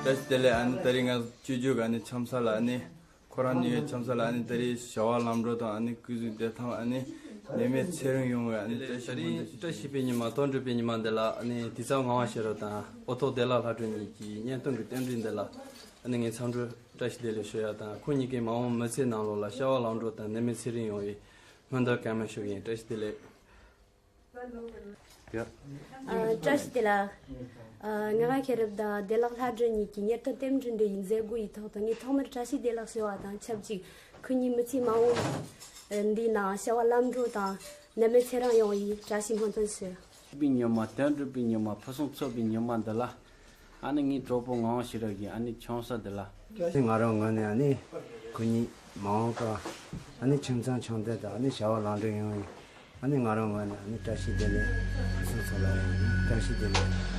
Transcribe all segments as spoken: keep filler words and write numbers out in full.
བཀྲ་ཤིས་བདེ་ལེགས། ཨ་ནི་དེ་རིང་ང་བཅུ་རྒྱུ་ག་ནི་འཆམ་ས་ལ་ཨ་ནི། ཁོ་རང་ཉིད་ཀྱི་འཆམ་ས་ལ་ཨ་ནི་ད་རེས་བྱ་བ་ལམ་འགྲོ་དང་ཨ་ནི་སྐུ་གཟུགས་བདེ་ཐང་ཨ་ནི་ནད་མེད་ཚེ་རིང་ཡོང་བའི་ཨ་ནི་བཀྲ་ཤིས་སྨོན་འདུན་ཞུ། བཀྲ་ཤིས་པའི་ཉི་མ། དོན་གྲུབ་པའི་ཉི་མ་འདི་ལ་ཨ་ནི་དུས་ཚོད་མངའ་དབང་ཤེས་རབ་དང་འོ་ཐོག་བདེ་ལགས་ལྷ་སྒྲོན་གཉིས་ཀྱི་བརྙན་ཐུང་གི་རྟེན་འབྲེལ་འདི་ལ་ཨ་ནི་ངས་འཚམས་འདྲི་བཀྲ་ཤིས་བདེ་ལེགས་ཞུ་ཡ་དང་། ཁོ་གཉིས་ཀྱི་མ་འོངས་མི་ཚེའི་ནང་ལོགས་ལ་བྱ་བ་ལམ་འགྲོ་དང་ནད་མེད་ཚེ་རིང་ཡོང་བའི་སྨོན་འདུན་གང་མང་ཞུ་གི་ཡིན། བཀྲ་ཤིས་བདེ་ལེགས། ཡ། ཨ། བཀྲ་ཤིས་བདེ་ལེགས། ཨ། མངའ་དབང་ཤེས་རབ་དང་བདེ་ལགས་ལྷ་སྒྲོན་གཉིས་ཀྱི་བརྙན་ཐུང་རྟེན་འབྲེལ་འདི་ཡི་མཛད་སྒོ་ཡི་ཐོག་ཏུ་ངས་ཐོག་མར་བཀྲ་ཤིས་བདེ་ལེགས་ཞུ་བ་དང་ཆབས་ཅིག་ཁོ་གཉིས་མི་ཚེའི་མ་འོངས་འདིའི་ནང་བྱ་བ་ལམ་འགྲོ་དང་ནད་མེད་ཚེ་རིང་ཡོང་བའི་བཀྲ་ཤིས་སྨོན་འདུན་ཞུ། པའི་ཉི་མ། དོན་གྲུབ་པའི་ཉི་མ། ཕུན་སུམ་ཚོགས་པའི་ཉི་མ་འདི་ལ། ཨ་ནི་ངའི་གྲོགས་པོ་ངག་དབང་ཤེས་རབ་ཀྱི་ཨ་ནི་འཆམ་ས་འདི་ལ། ང་རང་ངོས་ནས་ཨ་ནི་ཁོ་གཉིས་མ་འོངས་པ་ཨ་ནི་ཁྱིམ་ཚང་འཆམ་མཐུན་དང་ཨ་ནི་བྱ་བ་ལམ་འགྲོ་ཡོང་བའི་ཨ་ནི་ང་རང་ངོས་ནས་ཨ་ནི་བཀྲ་ཤིས་བདེ་ལེགས། ཕུན་སུམ་ཚོགས་ལ་ཡང་བཀྲ་ཤིས་བདེ་ལེགས།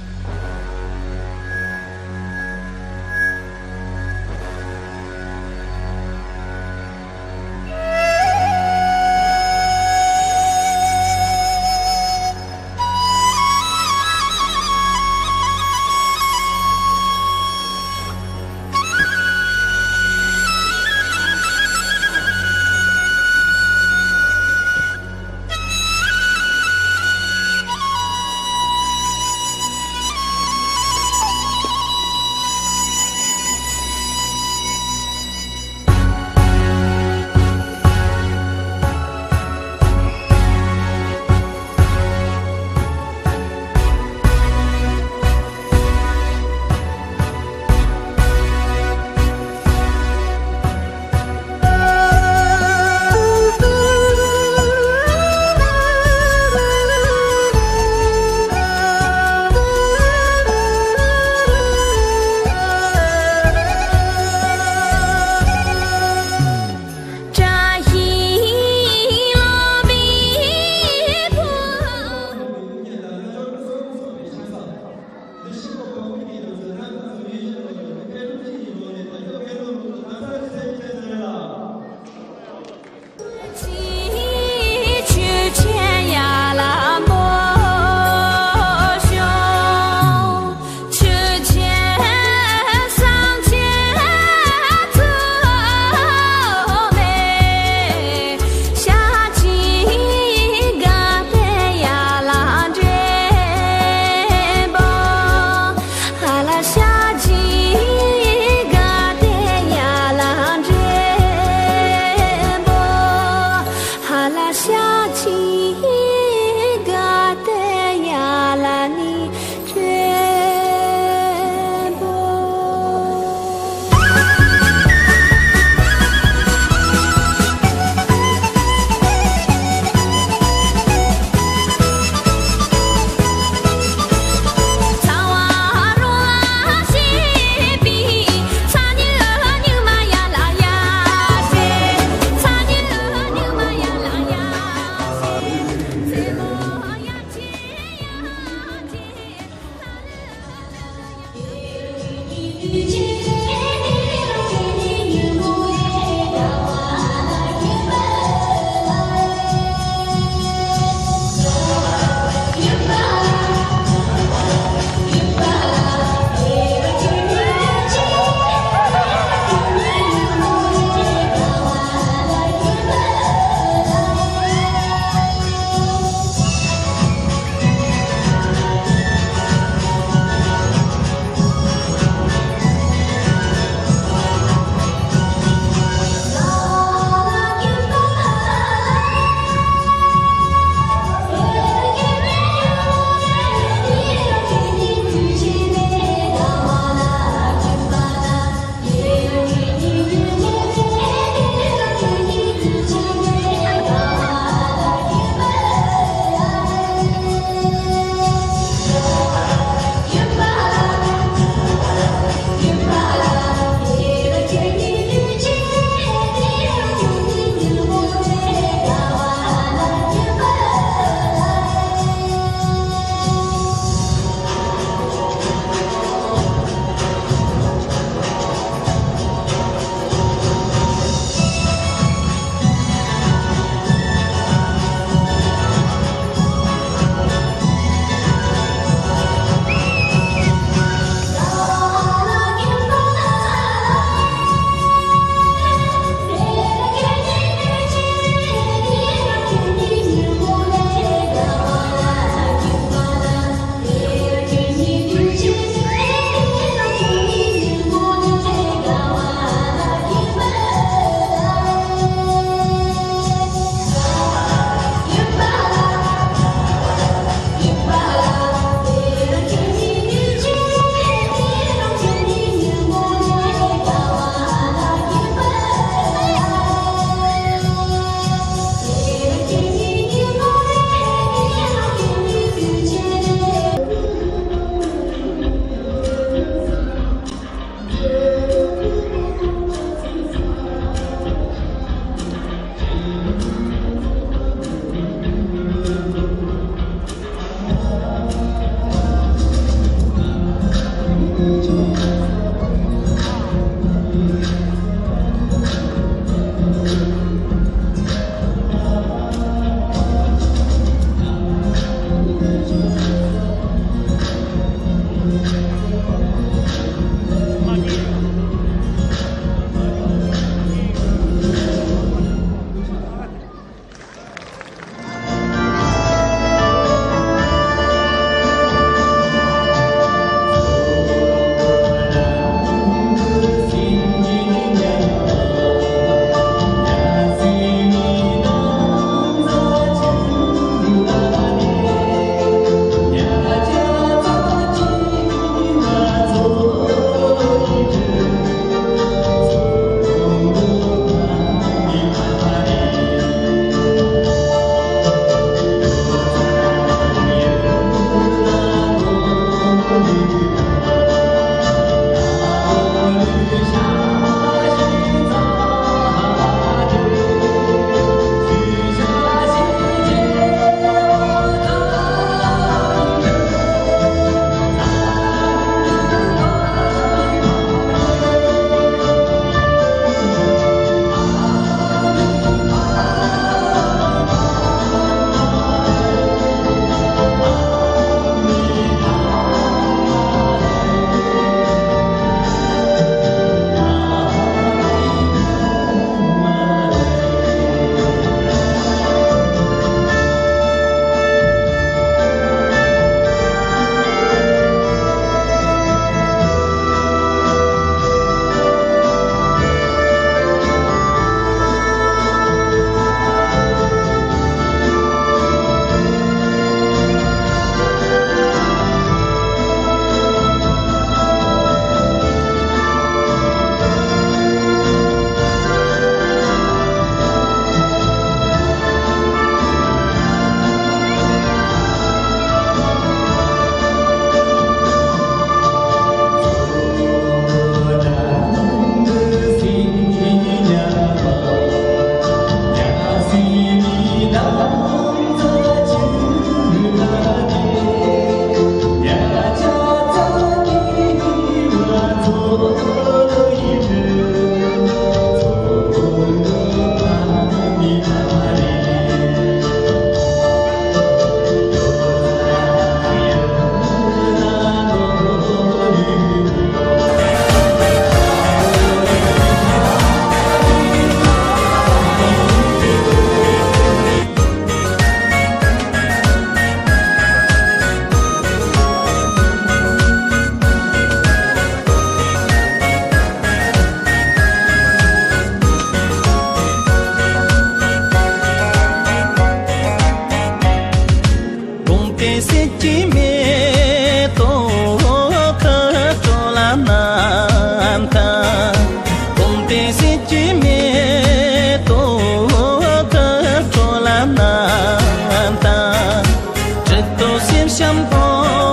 ཤམ་པོ་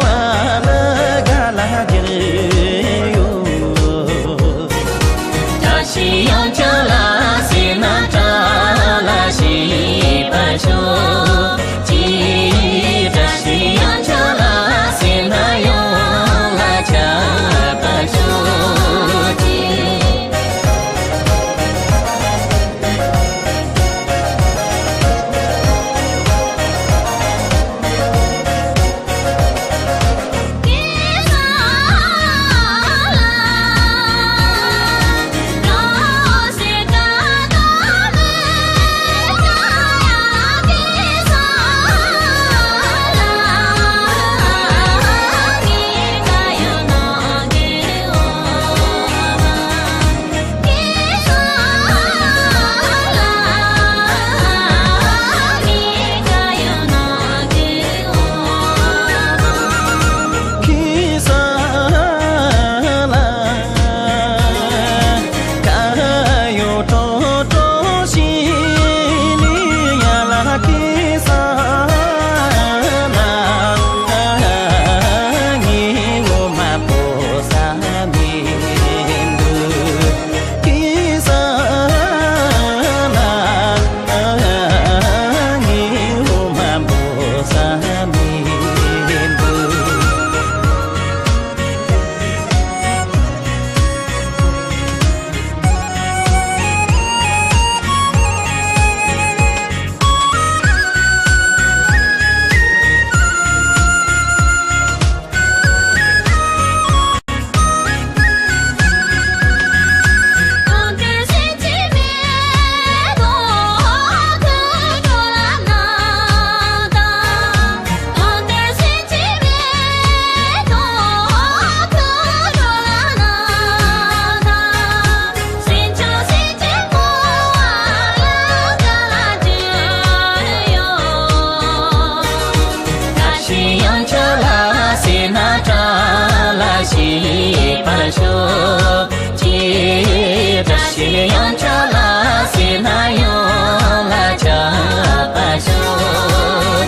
ཨ་ལ་ག་ལ་གི་ཡོད། བཀྲ་ཤིས་ཡང་བྱོན་ལ་སེར་སྣ་བཀྲ་ལ་ཞེས་པར་ཤོག་ཅིག་བཀྲ་ཤིས་ཡང་བྱོན་ལ་སེར་སྣ་ཡོངས་ལ་ཁྱབ་པར་ཤོག་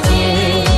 ཅིག་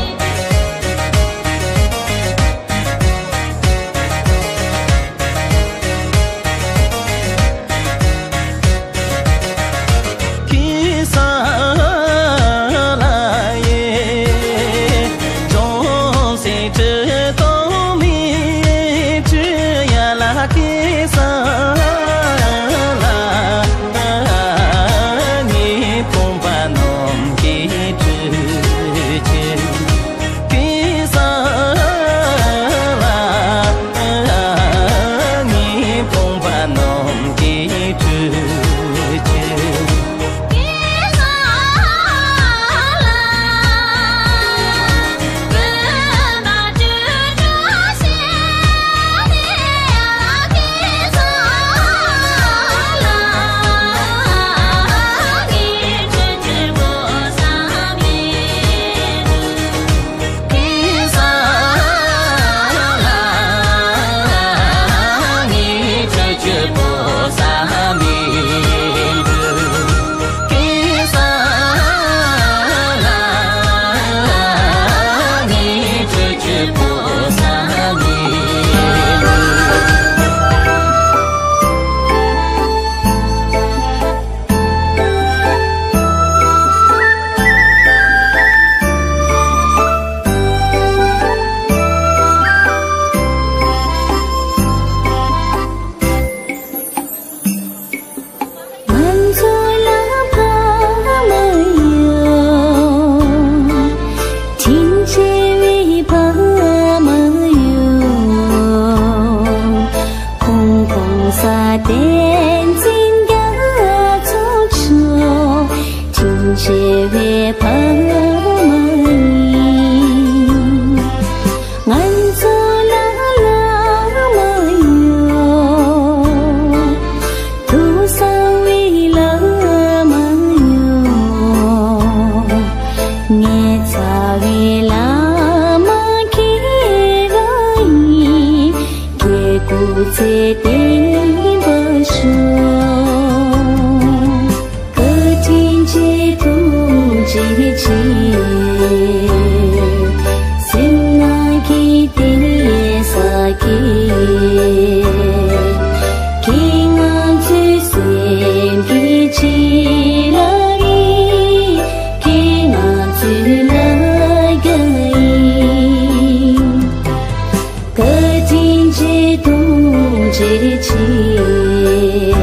བྱེད་ཕྱིར།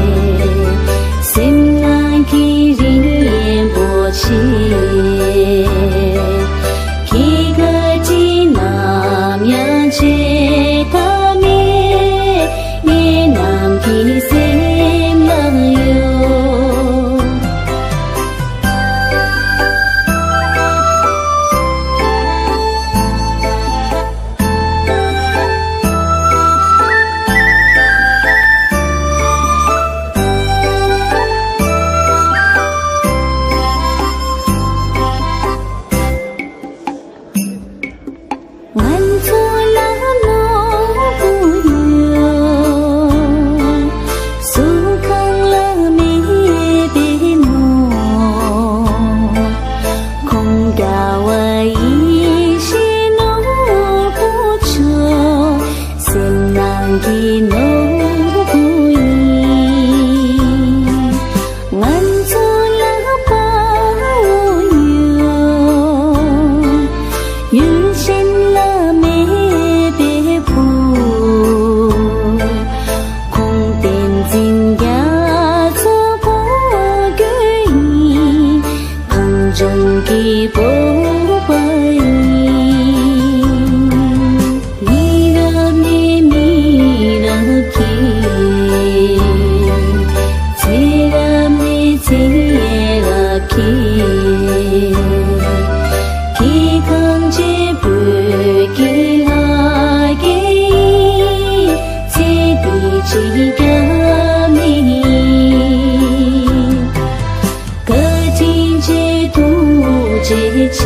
སེམས་ནང་གི་རིག་གནས་པོ་ཆེ། སྐྱེ་རྒ་འཆི་ནམ་ཡང་བརྗེད་ཐབས་མེད། ངེད་རྣམས་ཀྱི་སེམས་ལ་ཡོད། ང་ཚོ་ལ་ནོར་བུ་ཡོད། གཟུགས་ཁམས་ལ་མེད་པའི་ནོར། ཁོང་དགའ་བ་ཡིད་བཞིན་ནོར་བུ་མཆོག་སེམས་ནང་གི་ནོར་བུ་ཡིན། ང་ཚོ་ལ་དཔའ་བོ་ཡོད། ཡུལ་གཞན་ལ་མེད་པའི་བུ། ཁོང་བསྟན་འཛིན་རྒྱ་མཚོ་ཕོ་རྒོད་ཡིན། གངས་ལྗོངས་ཀྱི་སྤོབས་པ་ཡིན། མི་རབས་ནས་མི་རབས་ཀྱི། ཚེ་རབས་ནས་ཚེ་རབས་ཀྱི། སྐྱེ་ཁམས་བཅས་བོད་ཀྱི་ལྷ་སྐལ་ཡིན། ཚེ་འདི་ཕྱི་སྐྱབས་མེད་ཡིན། བཀའ་དྲིན་ཆེ་ཐུགས་རྗེ་ཆེ།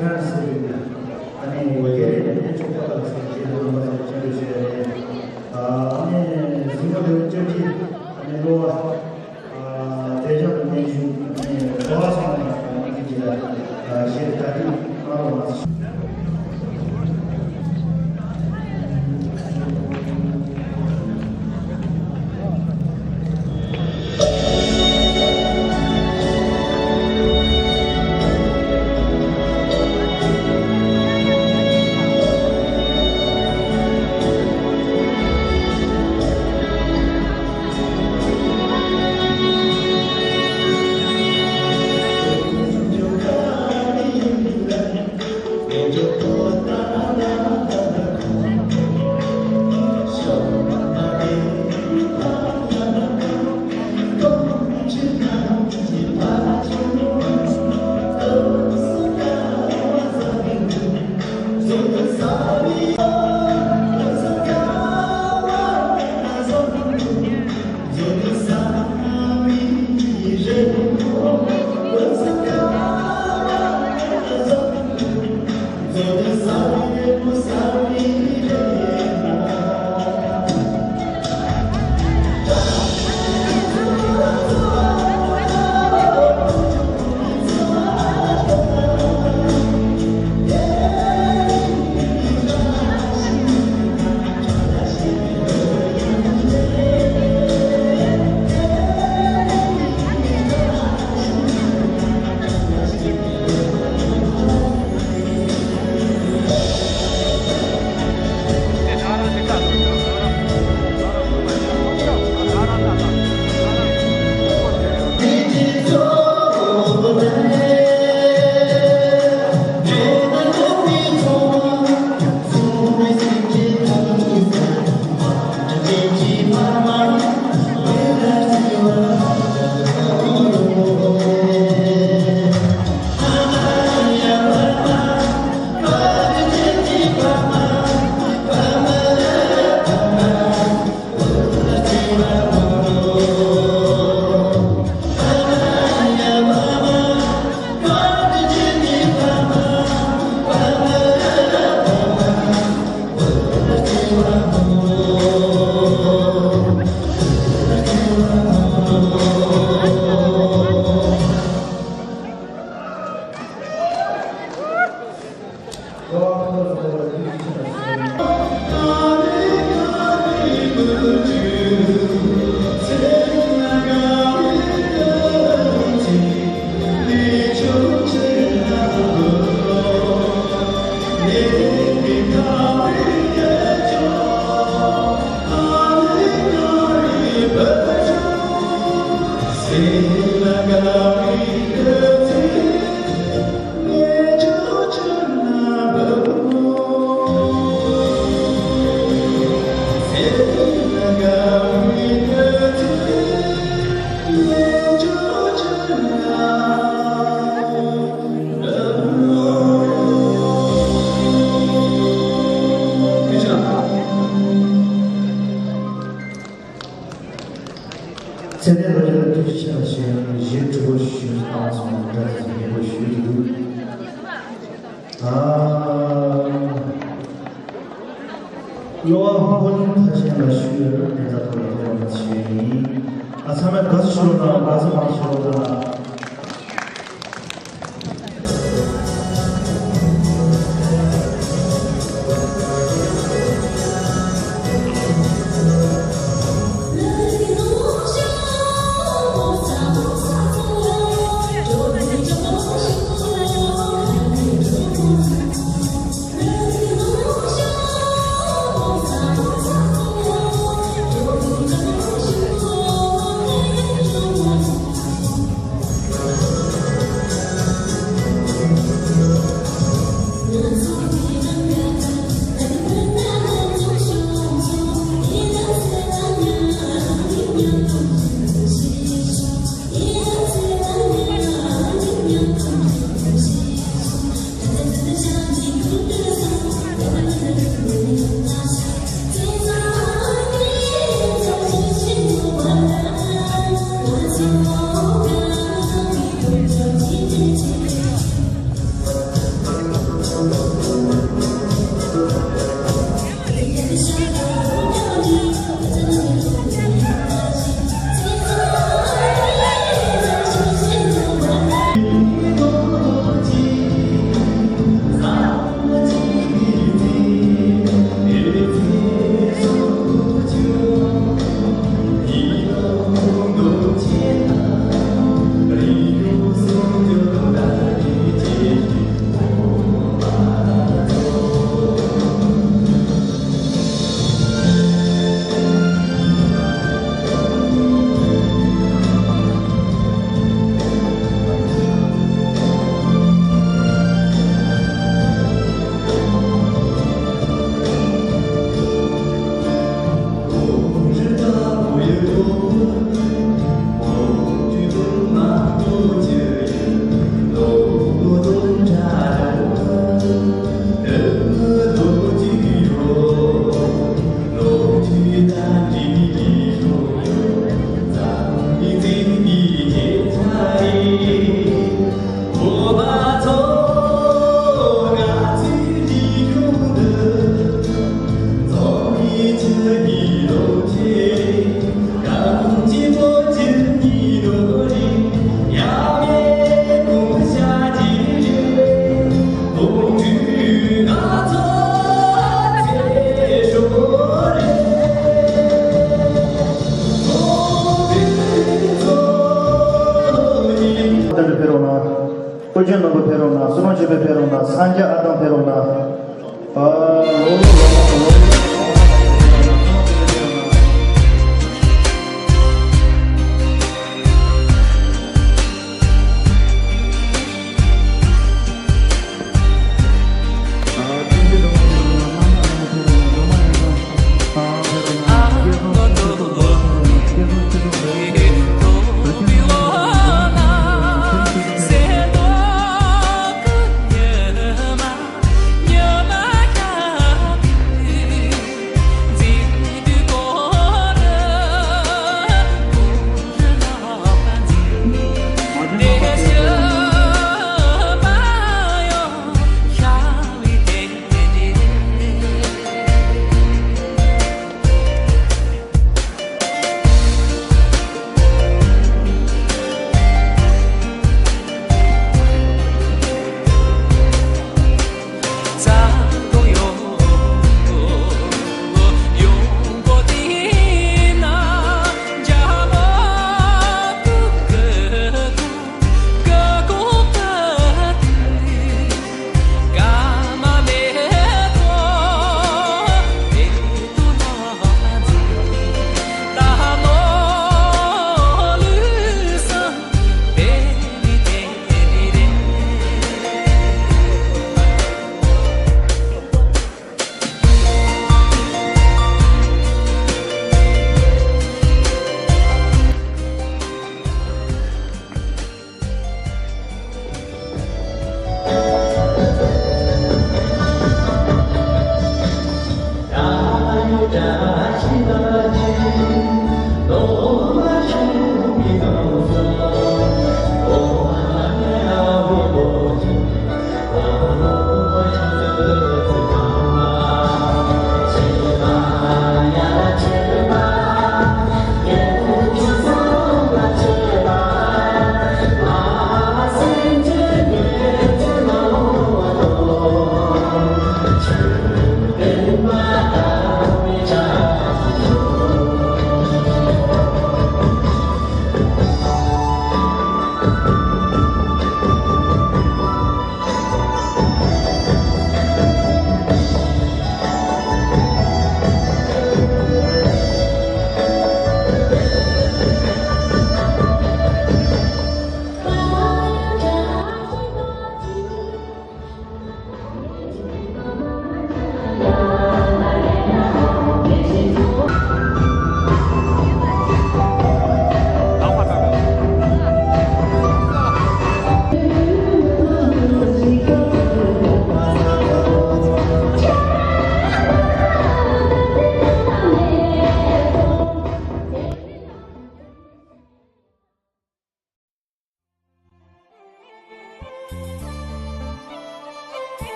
ཟེར་བའི་ཨ་ནི་ཡོ་གའི་ལས་ནས་ཆོག་པ་དང་ཟེར་བྱས་ནས་རྣམ་པ་ཚོ་སྤྱན་འདྲེན་ཞུ་ཡ་ཡིན། ཨ་ནི་གཟིགས་མོ་ལེའུ་བཅུ་བཞི། ཨ་ནི་གླུ་བ་ཨ་དེ་བཞིན་དུ་སྙན་ཞུ། ཨ་ནི་གོ་བ་སོང་བ་ཡིན་གྱི་ལ་ཞེས་གྲ་སྒྲིག་གནང་རོགས་གནང་། ཚེ་འདས་ལོ་རྒྱུས་ལ་ཐུགས་རྗེ་ཆེ་ཞུ་ཡ་ཡིན། གཞས་གྲུབ་པོ་ཞུས་བཏང་སོང་། འདྲ་ཟིག་ཡག་པོ་ཞུས་འདུག་ཨ། གླུ་བ་ཧོ་ལིང་ཐར་ཅན་ལ་ཞུ་ཡ་ལ་དེ་ཚ་ཐོག་ལ་ཐོག་ལ་ཞུ་ཡ་ཡིན། ཨ་ཚང་མས་དགའ་བསུ་ཞུ་རོགས་དང་། དགའ་བསུ་མང་ཞུ་རོགས་དང་། བཀའ་བརྒྱུད་ནོར་བུ་ཕེབས་རོགས་གནང་། བསོད་ནམས་ཆོས་འཕེལ་ཕེབས་རོགས་གནང་། སངས་རྒྱས་ཨ་དམ་ཕེབས་རོགས་གནང་། ཨ་ལོ་ལོ་ལོ།